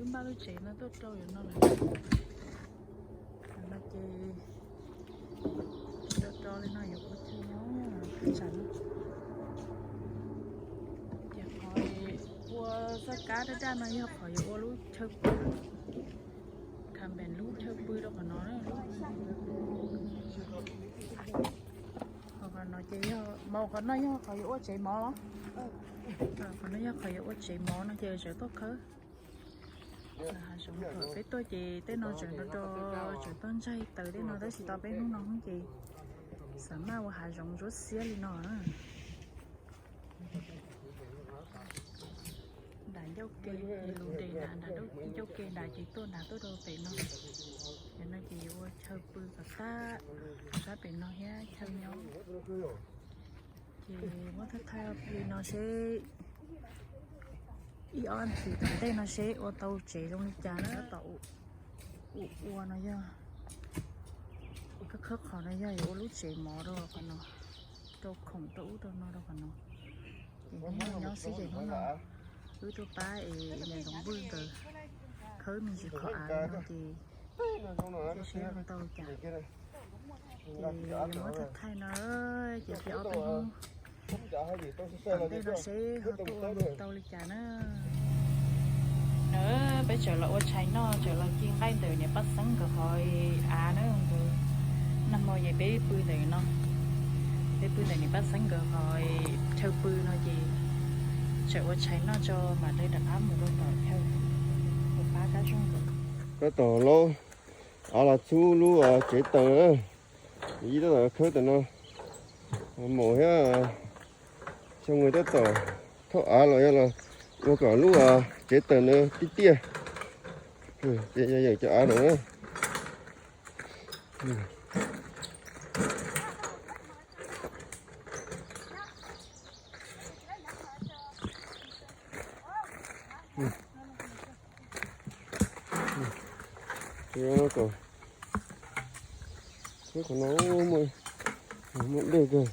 Npaj lub tsev no tuaj rau yuav no lawm. No ces rau rau li no yuav ua chaw nyob tsam no. Ces qhov ua xab kab daj daj no yog qhov yuav ua lub chaw pw, kha npem lub chaw pw rau qhov no. Qhov no ces yog mov, qhov no yog qhov yuav ua tsev mov los? Qhov no yog qhov yuav ua tsev mov no ces tseem tuaj khawb. Hav zoov thaum peb tuaj ces tej no tseem rau rau, tseem tuaj ntsaig taws tej no tab sis tau peb hnub no ces xam maj ua hav zoov ntsuab xiab li no. Nram ncauj ke, lus nres nram, nram ncauj ke nram ces tuaj nram tuaj rau pem no. Cov no ces yuav ua chaw pw kom tab sab pem no thiab chaw nyob. Ces muab thaij thaij li no seb ib ob ntsis tom ntej no seb ua tau tsev zoo li cas na. Tom ua no yog, khawb khawb qhov no yog yuav ua lub tsev mov rau qhov no, rau khoom rau ub rau no rau qhov no. Ces hnub no nyob xwb ces hnub no wb tuaj pab es niam Zoov Vwj nkawd khawb me ntsis qhov av no ces seb ua tau cas. Ces yuav muab thaij thaij no, ces peb ob peb hnub tom ntej no seb ho tuaj ua tau li cas na. No peb tseem los ua tshais noj, tseem los ci nqaij ntawm niam Paj Xeeb nkawd qhov av na. Nag hmo ces peb pw ntawm no, peb pw ntawm niam Paj Xeeb nkawd qhov chaw pw no ces tseem ua tshais noj tso mam li rov qab mus rau tom chaw, mus pab Kab Zooj nkawd. Tab tom laub av los txhub lub tsev taws na. Yij tab tom khawb tam no, maum thiab Xyooj tab tom thauj av los yog los ua kom lub tsev taws na tib tiaj. Ces yog yawm cov av no na. Kom qhov no muaj dej kawg,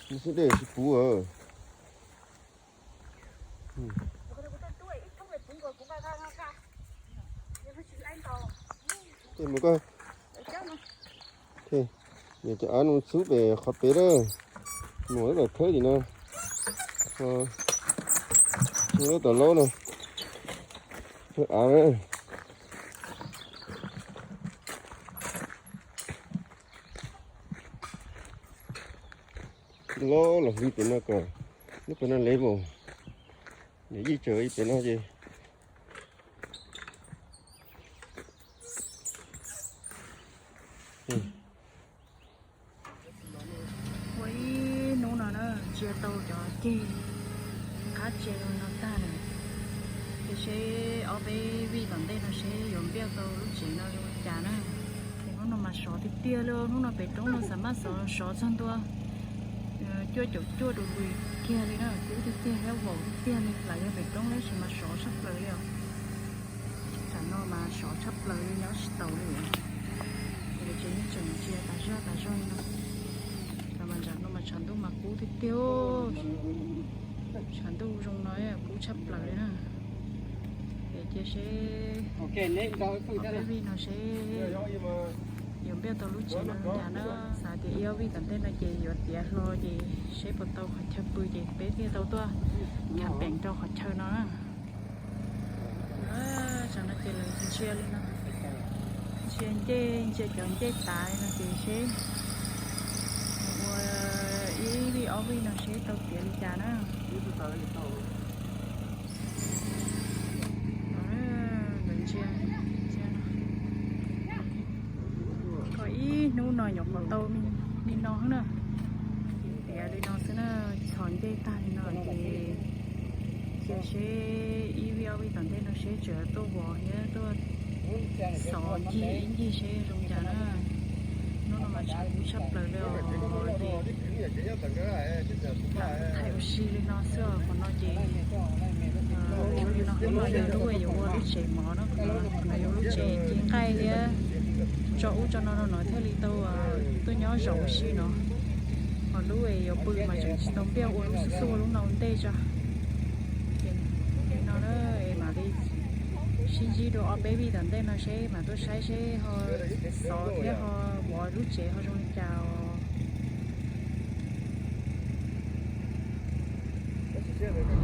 muaj xib dej tsis puv. Mus koj, niam cov av no txhub pem qhov pem lawm, mus tab tom khawb tim no. Tab tom laub no, khawb av na. Laub los hliv pem no kom lub pem no lev mus. Niam yij tseem ib pem no ces ua ib hnub no na, ntsia tau cov ceg qab tse no tag lawm. Ces seb ob peb vij tom ntej no seb yuav npiaj tau lub tsev no zoo li cas na. Ces hnub no mas sov tiag tiag li, hnub no pem roob no xav maj sov sov txog ntua cuaj caum cuaj degree kiag li na, kub tiag tiag thiab vaus tiag tiag li, lam yog pem roob tab sis mas sov tshaj plaws li os. Tam no mas sov tshaj plaws li, nyob tsis taus li. Ces tseem ntsia tas zaj tas zog li no. Tam mas ntsam no mas tshav ntuj mas kub tiag tiag, tshav ntuj zoo no kub tshaj plaws li na. Ces cia seb ob peb vij no seb yuav npiaj tau lub tsev no li cas na. Xav tias ib ob vij tom ntej no ces yuav tiav hlo ces seb puas tau qhov chaw pw ces peb thiaj tau tuaj camping rau qhov chaw no na. Tam no ces lawv ntsia li no, ntsia ncej, ntsia cov ncej tav li no ces seb ua ib vij ob vij no seb tau tiav li cas na. Kom ib hnub no nyuam qhuav tau li no na. Tiav li no xwb na, txhos ncej tag li no ces cia seb ib vij ob vij tom ntej no seb tseem tuaj vov thiab tuaj xov ncig ib ncig seb zoo cas na. Hnub no mas tshav kub tshaj plaws li os. Ces thaij ua si li no xwb os. Qhov no ces ua li no, hnub no yog lub yuav ua lub tsev mov no, qhov no yog lub tsev ci nqaij thiab tso ub tso no rau no thiaj li tau tuaj nyob zaum ua si no. Ho lub yuav pw mas tseem tsis tau npiaj, ua lub xub xub ua lub no ua ntej tso. Li no na, es mam li Sib ntsib dua ob peb vij tom ntej no seb mam tuaj saib seb ho xov thiab ho vov lub tsev ho zoo li cas os.